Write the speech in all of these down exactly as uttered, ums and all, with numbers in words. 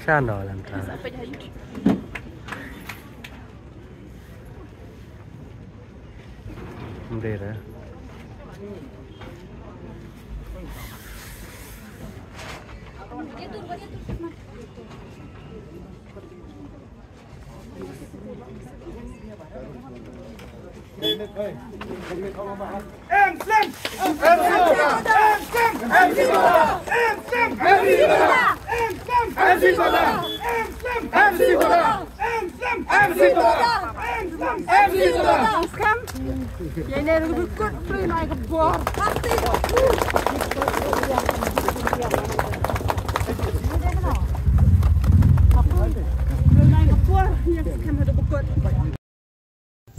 Sha no lam ta. Mdera.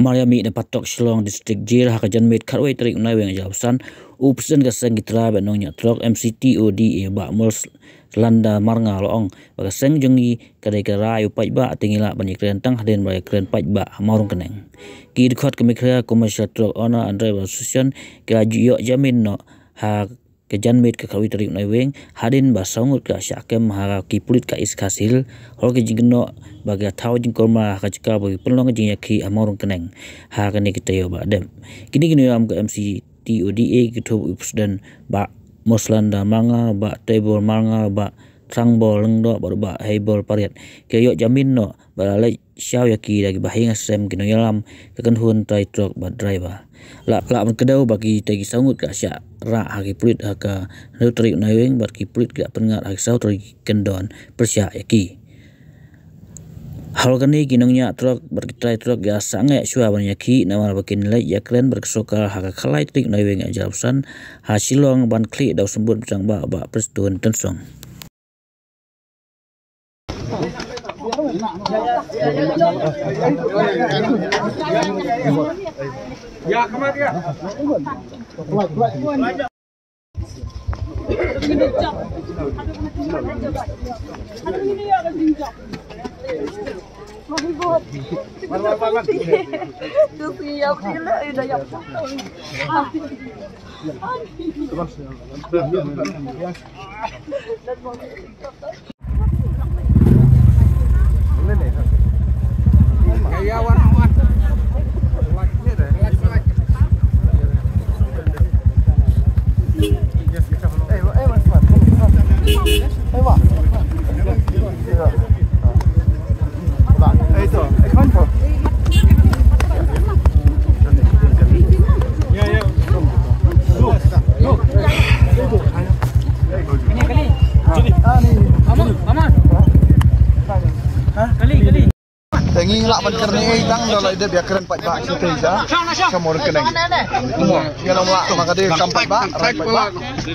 Mar ïa mih na Patok Shillong District Jail ha ka janmiet khatwei tarik u Naiwieng arhajar arphew san, u President ka seng ki trai bad nongñiah trok M C T O D A Bah Moslanda Marngar la ong ba ka seng jong ngi ka dei ka rai u paidbah, te ngi lah ban ïakren tang hadien ba ïakren paidbah ha Mawryngkneng. Ki dkhot ka Meghalaya Commercial Truck Owner and Driver Association ki la ju ïoh jamin noh ha ka janmiet ka khatwei tarik u Naiwieng hadien ba saw ngut ki la shah kem ha ki pulit ka East Khasi Hills halor ka jingkynnoh ba ki la thaw jingkulmar ha ka jaka ba ki pynlong ka jingïakhih ha Mawryngkneng ha kane ka taïew ba dep. Kine ki nongïalam ka M C T O D A ki kynthup u President Bah Moslanda Marngar, Bah Teibor Marngar, Bah Trangbor Lyngdoh bad Bah Heibor Pariat ki la ïoh jamin noh bad la leit shaw ïa ki da ki bahaïing hasem, ki nongïalam, ka kynhun trai trok bad driver. La, la ban kdew ba kitei ki saw ngut ki la shah rah ha ki pulit ha ka hynriew tarik u Naiwieng bad ki pulit ki la pynngat ha ki saw tylli ki kyndon pyrshah ïa ki. Halor kane ki nongñiah trok bad ki trai trok ki la sangeh shuwa ban ïakhih namar ba kin leit ïakren bad ka sorkar ha ka khatlai tarik u Naiwieng arhajar arphew san ha Shillong ban khlieh da u Symbud Rangbah Bah Prestone Tynsong. Te ngi lah ban kren ei tang da la dep ïakren paidbah sha tei sha Mawryngkneng. Mo, ngi la lah ma ka dei kam paidbah, rai paidbah.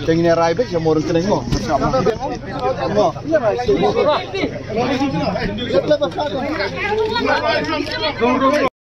Te ngi rai beit sha Mawryngkneng mo. Mo.